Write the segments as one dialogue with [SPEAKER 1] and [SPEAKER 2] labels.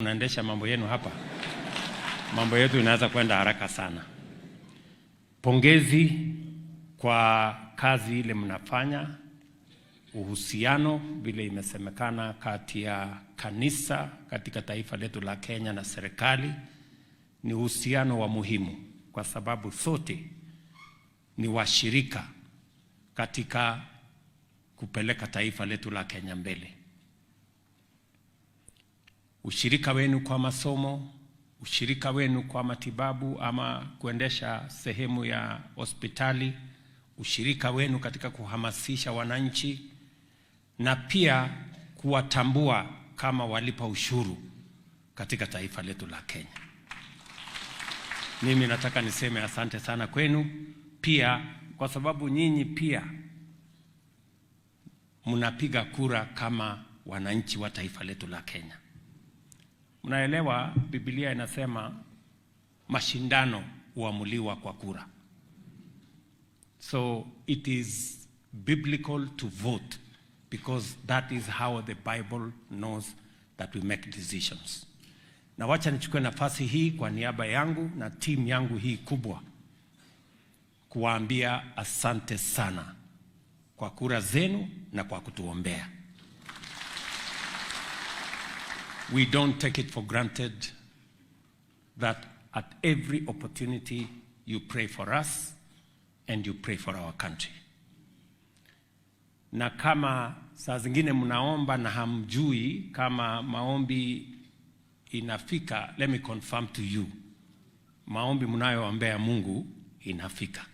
[SPEAKER 1] Mnaendesha mambo yenu hapa, mambo yetu inaweza kwenda haraka sana. Pongezi kwa kazi ile mnafanya, uhusiano vile imesemekana kati ya kanisa katika taifa letu la Kenya na serikali ni uhusiano wa muhimu, kwa sababu sote ni washirika katika kupeleka taifa letu la Kenya mbele. Ushirika wenu kwa masomo, ushirika wenu kwa matibabu ama kuendesha sehemu ya hospitali, ushirika wenu katika kuhamasisha wananchi na pia kuwatambua kama walipa ushuru katika taifa letu la Kenya. Mimi nataka niseme asante sana kwenu pia, kwa sababu nyinyi pia mnapiga kura kama wananchi wa taifa letu la Kenya. Mnaelewa Biblia inasema mashindano huamuliwa kwa kura. So it is biblical to vote because that is how the Bible knows that we make decisions. Na wacha nichukue nafasi hii kwa niaba yangu na timu yangu hii kubwa kuwaambia asante sana kwa kura zenu na kwa kutuombea. We don't take it for granted that at every opportunity you pray for us and you pray for our country. Na kama saa zingine mnaomba na hamjui kama maombi inafika, let me confirm to you, maombi mnayoombea Mungu inafika.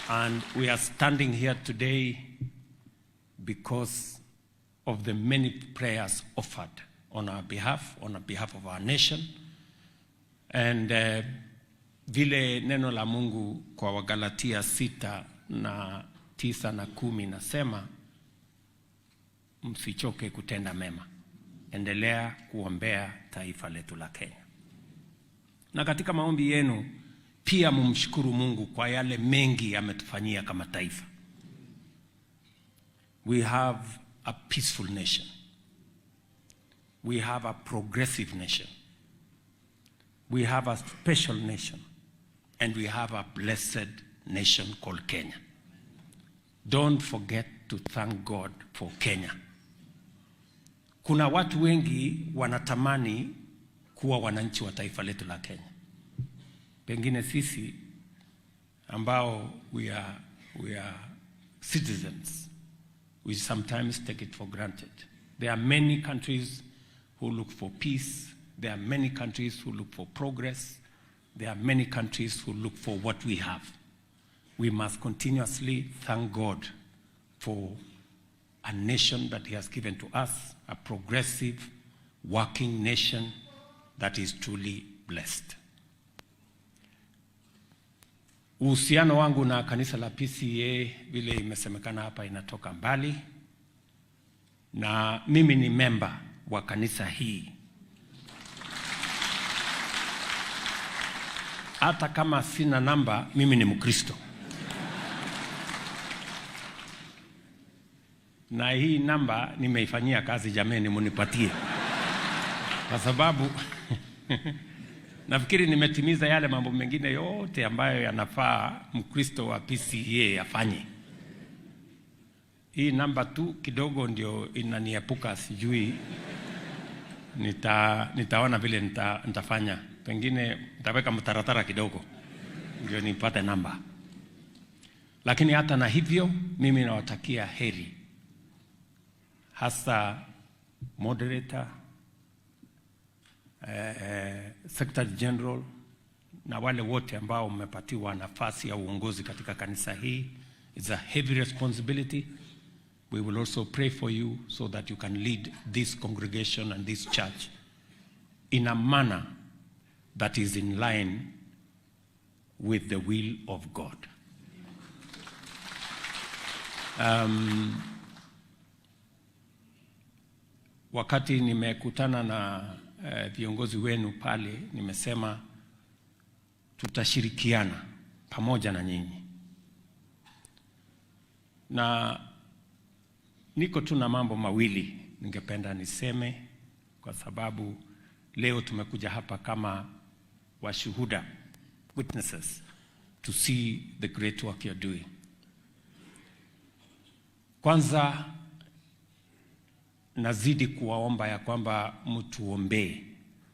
[SPEAKER 1] And we are standing here today because of the many prayers offered on our behalf, on the behalf of our nation. And vile neno la Mungu kwa Wagalatia 6:9 na 10 nasema, msichoke kutenda mema, endelea kuombea taifa letu la Kenya. Na katika maombi yenu pia mumshukuru Mungu kwa yale mengi ametufanyia kama taifa. We have a peaceful nation. We have a progressive nation. We have a special nation. And we have a blessed nation called Kenya. Don't forget to thank God for Kenya. Kuna watu wengi wanatamani kuwa wananchi wa taifa letu la Kenya. Pengine sisi ambao we are citizens, we sometimes take it for granted. There are many countries who look for peace. There are many countries who look for progress. There are many countries who look for what we have. We must continuously thank God for a nation that He has given to us, a progressive, working nation that is truly blessed. Uhusiano wangu na kanisa la PCEA vile imesemekana hapa inatoka mbali, na mimi ni memba wa kanisa hii. Hata kama sina namba, mimi ni Mkristo, na hii namba nimeifanyia kazi, jameni, munipatie kwa sababu nafikiri nimetimiza yale mambo mengine yote ambayo yanafaa Mkristo wa PCEA afanye. Hii namba tu kidogo ndio inaniepuka, sijui nitaona vile nitafanya, pengine nitaweka mtaratara kidogo ndio nipate namba. Lakini hata na hivyo, mimi nawatakia heri, hasa moderator, Secretary General na wale wote ambao mmepatiwa nafasi ya uongozi katika kanisa hii. It's a heavy responsibility. We will also pray for you so that you can lead this congregation and this church in a manner that is in line with the will of God. Wakati nimekutana na viongozi wenu pale, nimesema tutashirikiana pamoja na nyinyi, na niko tu na mambo mawili ningependa niseme kwa kwa sababu leo tumekuja hapa kama washuhuda, witnesses, to see the great work you're doing. Kwanza nazidi kuwaomba ya kwamba mtuombee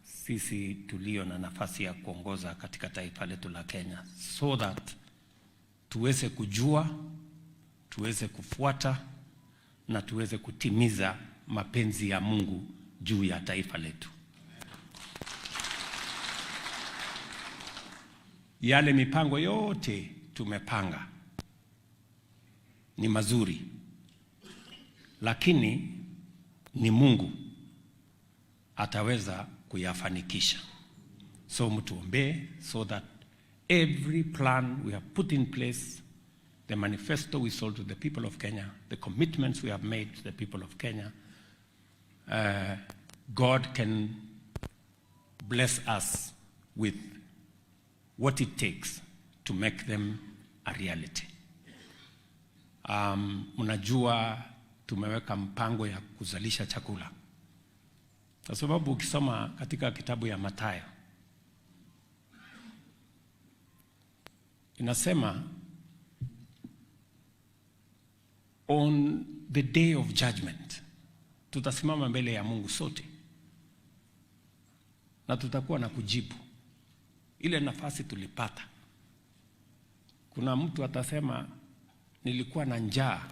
[SPEAKER 1] sisi tulio na nafasi ya kuongoza katika taifa letu la Kenya, so that tuweze kujua, tuweze kufuata na tuweze kutimiza mapenzi ya Mungu juu ya taifa letu. Yale mipango yote tumepanga ni mazuri, lakini ni Mungu ataweza kuyafanikisha. So mtuombee so that every plan we have put in place, the manifesto we sold to the people of Kenya, the commitments we have made to the people of Kenya, God can bless us with what it takes to make them a reality. Mnajua tumeweka mpango ya kuzalisha chakula, kwa sababu ukisoma katika kitabu ya Mathayo inasema on the day of judgment tutasimama mbele ya Mungu sote na tutakuwa na kujibu ile nafasi tulipata. Kuna mtu atasema nilikuwa na njaa,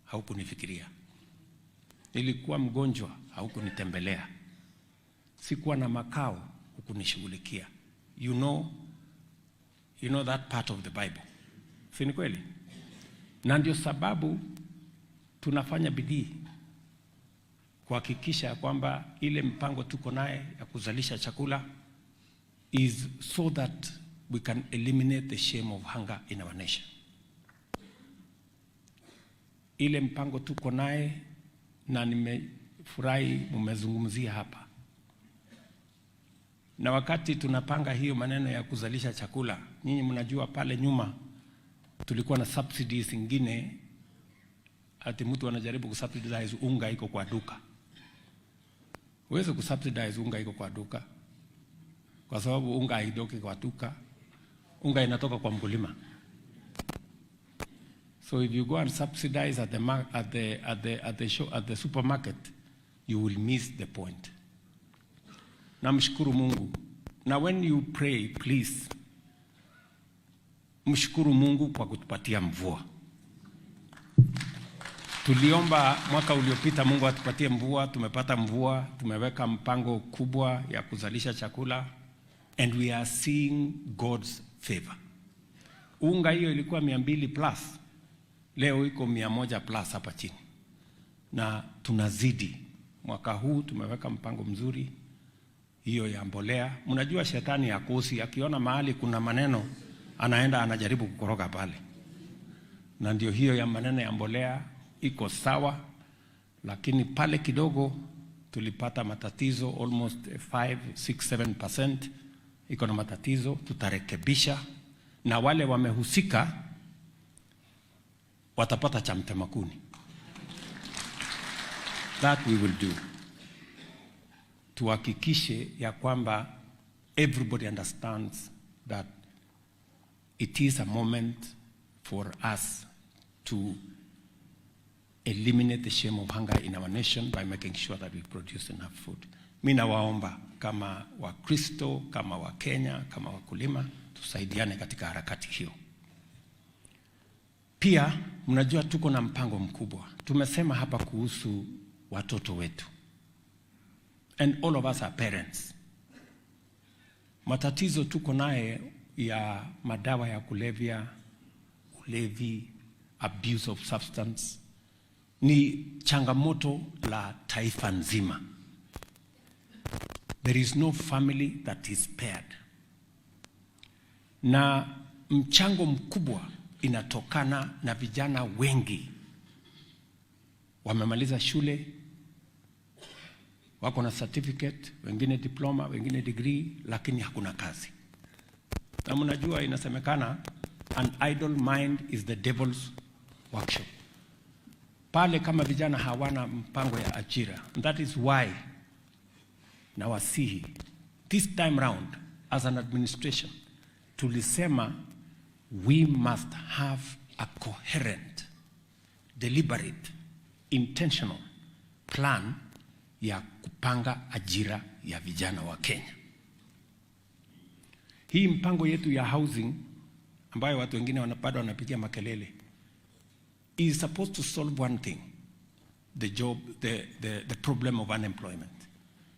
[SPEAKER 1] haukunifikiria. Nilikuwa mgonjwa, haukunitembelea. Sikuwa na makao, hukunishughulikia. You know that part of the Bible, si ni kweli? Na ndio sababu tunafanya bidii kuhakikisha kwamba ile mpango tuko naye ya kuzalisha chakula is so that we can eliminate the shame of hunger in our nation. Ile mpango tuko naye na nimefurahi mmezungumzia hapa, na wakati tunapanga hiyo maneno ya kuzalisha chakula, nyinyi mnajua pale nyuma tulikuwa na subsidies zingine, ati mtu anajaribu kusubsidize unga iko kwa duka. Huwezi kusubsidize unga iko kwa duka, kwa sababu unga haitoki kwa duka, unga inatoka kwa mkulima. So if you go and subsidize at the at the at the at the show, at the supermarket, you will miss the point. Namshukuru Mungu. Na when you pray, please mshukuru Mungu kwa kutupatia mvua. Tuliomba mwaka uliopita Mungu atupatie mvua, tumepata mvua, tumeweka mpango kubwa ya kuzalisha chakula and we are seeing God's favor. Unga hiyo ilikuwa 200 plus, leo iko 100 plus hapa chini, na tunazidi. Mwaka huu tumeweka mpango mzuri hiyo ya mbolea. Mnajua shetani hakosi, akiona mahali kuna maneno anaenda anajaribu kukoroga pale, na ndio hiyo ya maneno ya mbolea iko sawa, lakini pale kidogo tulipata matatizo almost 5 6 7% iko na matatizo, tutarekebisha, na wale wamehusika watapata cha mtema kuni. That we will do. Tuhakikishe ya kwamba everybody understands that it is a moment for us to eliminate the shame of hunger in our nation by making sure that we produce enough food. Mi nawaomba kama Wakristo, kama Wakenya, kama wakulima, tusaidiane katika harakati hiyo. Pia mnajua tuko na mpango mkubwa. Tumesema hapa kuhusu watoto wetu. And all of us are parents. Matatizo tuko naye ya madawa ya kulevya, ulevi, abuse of substance ni changamoto la taifa nzima. There is no family that is spared. Na mchango mkubwa inatokana na vijana wengi wamemaliza shule, wako na certificate, wengine diploma, wengine degree, lakini hakuna kazi. Na mnajua inasemekana an idle mind is the devil's workshop. Pale kama vijana hawana mpango ya ajira, and that is why Nawasihi, this time round as an administration tulisema we must have a coherent, deliberate, intentional plan ya kupanga ajira ya vijana wa Kenya. Hii mpango yetu ya housing ambayo watu wengine bado wanapigia makelele is supposed to solve one thing, the job, the problem of unemployment.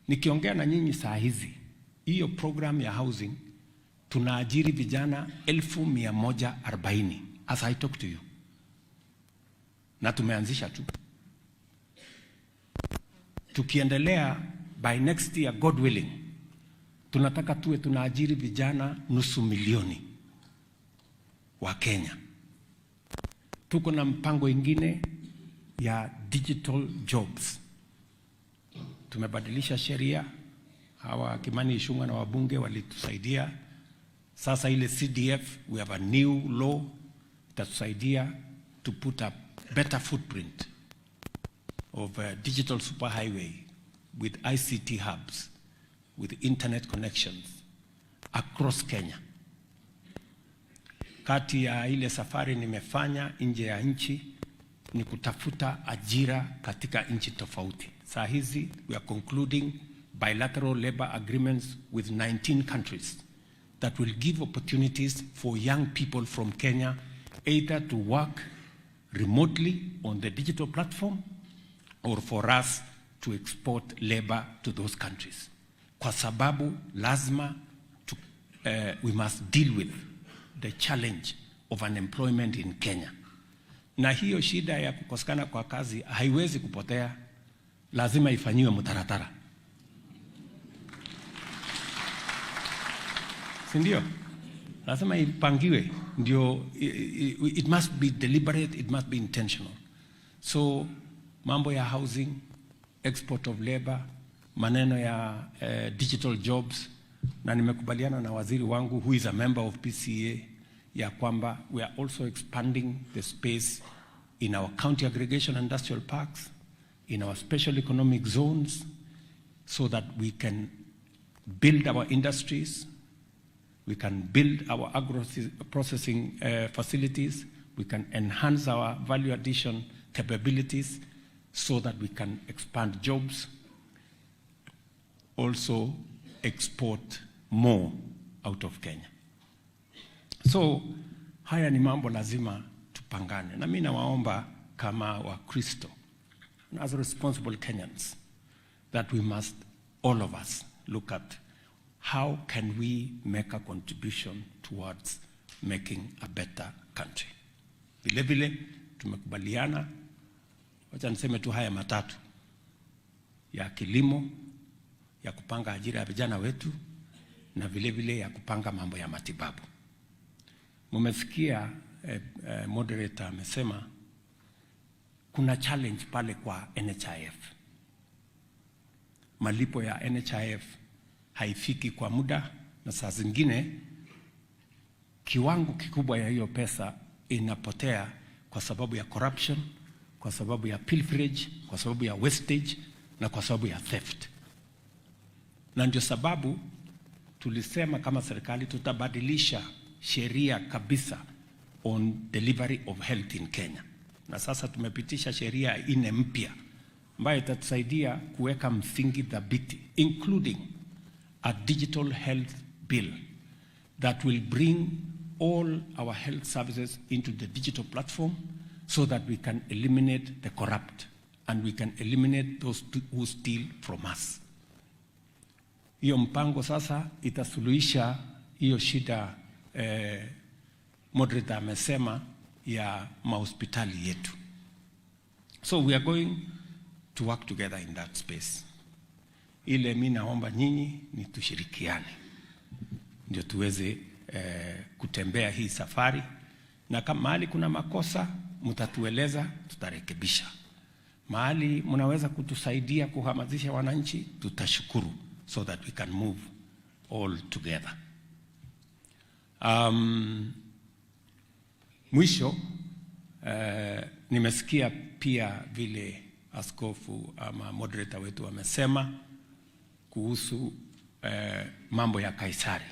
[SPEAKER 1] Nikiongea na nyinyi saa hizi, hiyo program ya housing tunaajiri vijana 140,000 as I talk to you, na tumeanzisha tu. Tukiendelea, by next year, God willing, tunataka tuwe tunaajiri vijana 500,000 wa Kenya. Tuko na mpango ingine ya digital jobs. Tumebadilisha sheria, hawa Kimani Ichung'wah na wabunge walitusaidia. Sasa ile CDF, we have a new law itatusaidia to put a better footprint of a digital superhighway with ICT hubs, with internet connections across Kenya. Kati ya ile safari nimefanya nje ya nchi ni kutafuta ajira katika nchi tofauti. Saa hizi we are concluding bilateral labor agreements with 19 countries that will give opportunities for young people from Kenya either to work remotely on the digital platform or for us to export labor to those countries. Kwa sababu lazima we must deal with the challenge of unemployment in Kenya. Na hiyo shida ya kukosekana kwa kazi haiwezi kupotea, lazima ifanyiwe mtaratara, si ndio? Lazima ipangiwe, ndio. It must be deliberate, it must be intentional. So mambo ya housing, export of labor, maneno ya digital jobs, na nimekubaliana na waziri wangu, who is a member of PCEA, ya kwamba we are also expanding the space in our county aggregation industrial parks, in our special economic zones, so that we can build our industries, we can build our agro processing facilities, we can enhance our value addition capabilities so that we can expand jobs, also export more out of Kenya. So haya ni mambo lazima tupangane, na mimi nawaomba kama Wakristo as responsible Kenyans that we must, all of us, look at how can we make a contribution towards making a better country. Vile vile tumekubaliana, wacha niseme tu haya matatu ya kilimo, ya kupanga ajira ya vijana wetu na vile vile ya kupanga mambo ya matibabu. Mumesikia moderator amesema kuna challenge pale kwa NHIF. Malipo ya NHIF haifiki kwa muda, na saa zingine kiwango kikubwa ya hiyo pesa inapotea kwa sababu ya corruption, kwa sababu ya pilferage, kwa sababu ya wastage na kwa sababu ya theft. Na ndio sababu tulisema kama serikali tutabadilisha sheria kabisa on delivery of health in Kenya, na sasa tumepitisha sheria nne mpya ambayo itatusaidia kuweka msingi thabiti, including a digital health bill that will bring all our health services into the digital platform so that we can eliminate the corrupt and we can eliminate those who steal from us. Hiyo mpango sasa itasuluhisha hiyo shida moderator amesema ya mahospitali yetu. So we are going to work together in that space. Ile mi naomba nyinyi ni tushirikiane ndio tuweze kutembea hii safari, na kama mahali kuna makosa mtatueleza, tutarekebisha. Mahali mnaweza kutusaidia kuhamasisha wananchi, tutashukuru, so that we can move all together. Mwisho, nimesikia pia vile askofu ama moderator wetu amesema kuhusu kuhusu mambo ya Kaisari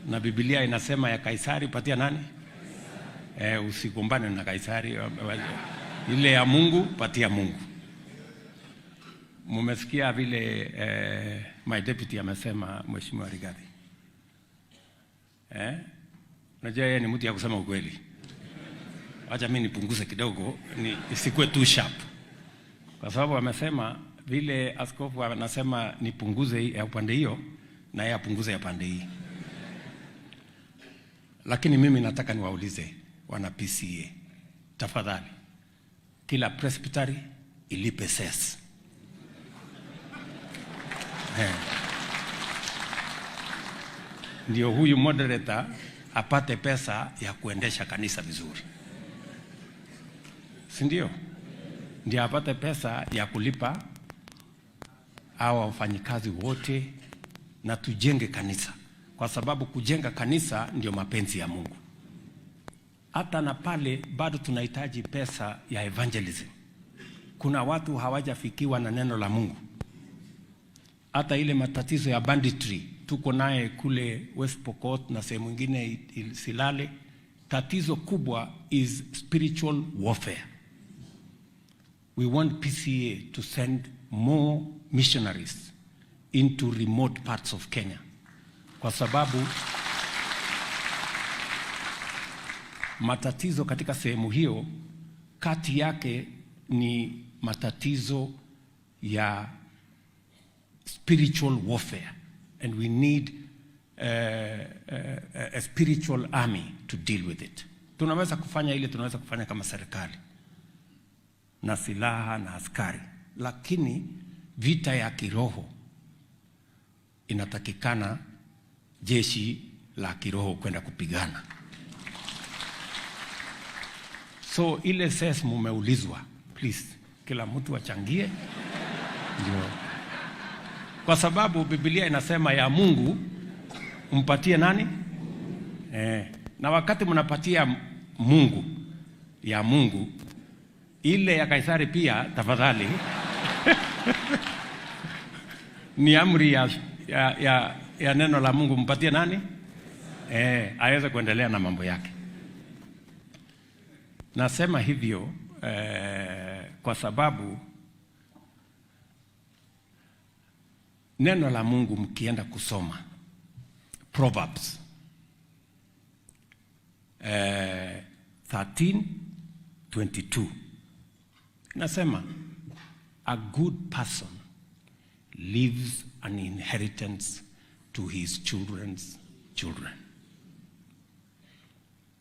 [SPEAKER 1] na Biblia inasema ya Kaisari patia nani? Usigombane na Kaisari, ile ya Mungu patia Mungu. Mumesikia vile my deputy amesema, Mheshimiwa Rigathi. Eh? Unajua yeye ni mtu ya kusema ukweli. Wacha mimi nipunguze kidogo, ni isikuwe too sharp, kwa sababu amesema vile askofu anasema nipunguze ya upande hiyo na yeye apunguze ya pande hii. Lakini mimi nataka niwaulize wana PCEA, tafadhali, kila presbytery ilipe cess. Eh. Ndio huyu moderator apate pesa ya kuendesha kanisa vizuri, si ndio? Ndio apate pesa ya kulipa hawa wafanyikazi wote na tujenge kanisa, kwa sababu kujenga kanisa ndio mapenzi ya Mungu. Hata na pale bado tunahitaji pesa ya evangelism. Kuna watu hawajafikiwa na neno la Mungu. Hata ile matatizo ya banditry tuko naye kule West Pokot na sehemu ingine Silale, tatizo kubwa is spiritual warfare. We want PCEA to send more missionaries into remote parts of Kenya, kwa sababu matatizo katika sehemu hiyo kati yake ni matatizo ya spiritual warfare and we need a spiritual army to deal with it. Tunaweza kufanya ile tunaweza kufanya kama serikali na silaha na askari, lakini vita ya kiroho inatakikana jeshi la kiroho kwenda kupigana. So ile cess mumeulizwa, please, kila mtu achangie, ndio, kwa sababu Biblia inasema ya Mungu mpatie nani? Na wakati mnapatia Mungu ya Mungu, ile ya Kaisari pia tafadhali ni amri ya neno la Mungu, mpatie nani? Aweze kuendelea na mambo yake. Nasema hivyo kwa sababu neno la Mungu mkienda kusoma Proverbs 13:22 inasema, "A good person leaves an inheritance to his children's children,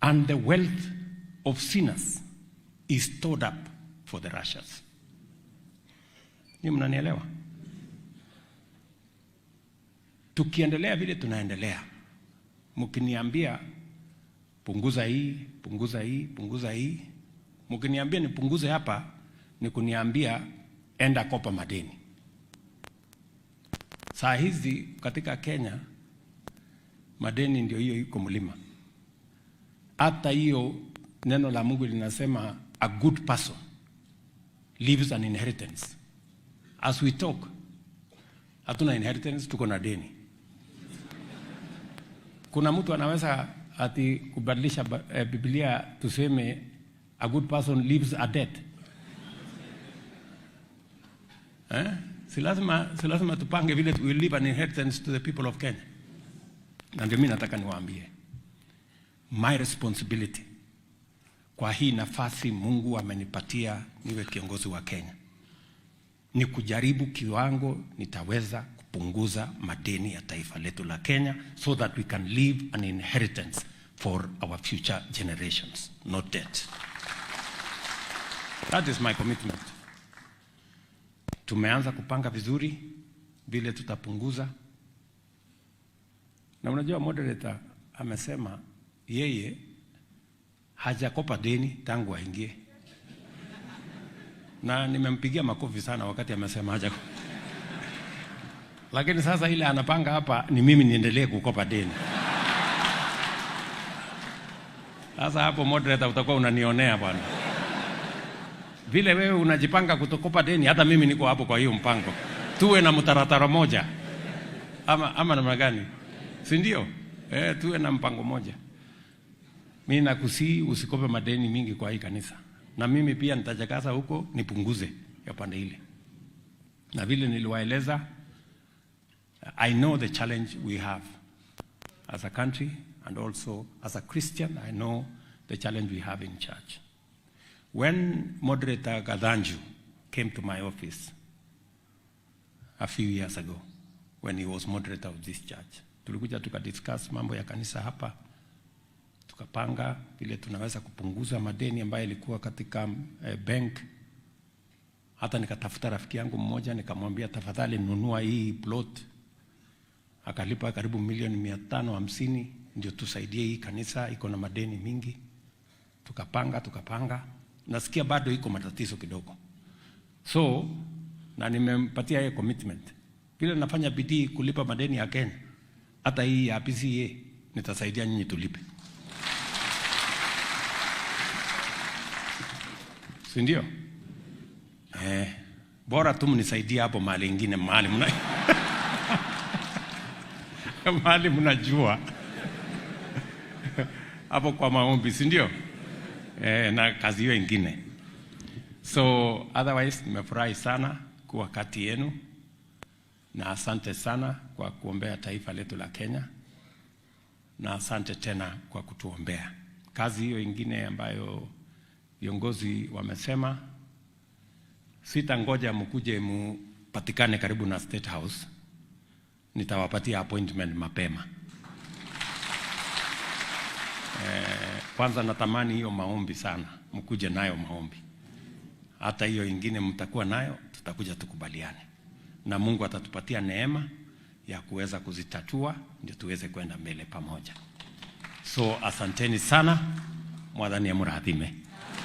[SPEAKER 1] and the wealth of sinners is stored up for the righteous." Ni mnanielewa? Tukiendelea vile tunaendelea, mkiniambia punguza hii, punguza hii, punguza hii, mkiniambia nipunguze hapa, ni kuniambia enda kopa madeni. Saa hizi katika Kenya madeni ndio hiyo iko mlima. Hata hiyo neno la Mungu linasema a good person leaves an inheritance. As we talk, hatuna inheritance, tuko na deni. Kuna mtu anaweza ati kubadilisha Biblia tuseme a good person leaves a debt? Eh? Si lazima tupange vile we leave an inheritance to the people of Kenya. Na ndio mimi nataka niwaambie, my responsibility kwa hii nafasi Mungu amenipatia niwe kiongozi wa Kenya ni kujaribu kiwango nitaweza kupunguza madeni ya taifa letu la Kenya so that we can leave an inheritance for our future generations, not debt. That is my commitment. Tumeanza kupanga vizuri vile tutapunguza, na unajua moderator amesema yeye hajakopa deni tangu aingie, na nimempigia makofi sana wakati amesema hajakopa. Lakini sasa ile anapanga hapa ni mimi niendelee kukopa deni. Sasa hapo moderator utakuwa unanionea bwana. Vile wewe unajipanga kutokopa deni, hata mimi niko hapo kwa hiyo mpango. Tuwe na mtaratara moja ama namna gani, si ndio? Eh, tuwe na mpango moja. Mimi nakusihi usikope madeni mingi kwa hii kanisa, na mimi pia nitajikaza huko nipunguze ya pande ile, na vile niliwaeleza, I know the challenge we have as a country and also as a Christian, I know the challenge we have in church. When Moderator Gadanju came to my office a few years ago, when he was moderator of this church, tulikuja tukadiscuss mambo ya kanisa hapa, tukapanga vile tunaweza kupunguza madeni ambayo ilikuwa katika bank. Hata nikatafuta rafiki yangu mmoja nikamwambia, tafadhali nunua hii plot. Akalipa karibu milioni 550 ndio tusaidie hii kanisa, iko na madeni mingi. Tukapanga tukapanga, nasikia bado iko matatizo kidogo, so na nimempatia yeye commitment, vile nafanya bidii kulipa madeni ya Kenya, hata hii ya PCEA nitasaidia nyinyi tulipe, si ndio? Eh, bora tu mnisaidie hapo mahali ingine, mahali mna mahali mnajua hapo kwa maombi, si ndio? Eh, na kazi hiyo ingine. So otherwise nimefurahi sana kuwa kati yenu na asante sana kwa kuombea taifa letu la Kenya, na asante tena kwa kutuombea. Kazi hiyo ingine ambayo viongozi wamesema, sitangoja mkuje mupatikane karibu na State House, nitawapatia appointment mapema. Kwanza natamani hiyo maombi sana, mkuje nayo maombi. Hata hiyo ingine mtakuwa nayo, tutakuja tukubaliane, na Mungu atatupatia neema ya kuweza kuzitatua, ndio tuweze kwenda mbele pamoja. So asanteni sana, Mwathani amurathime.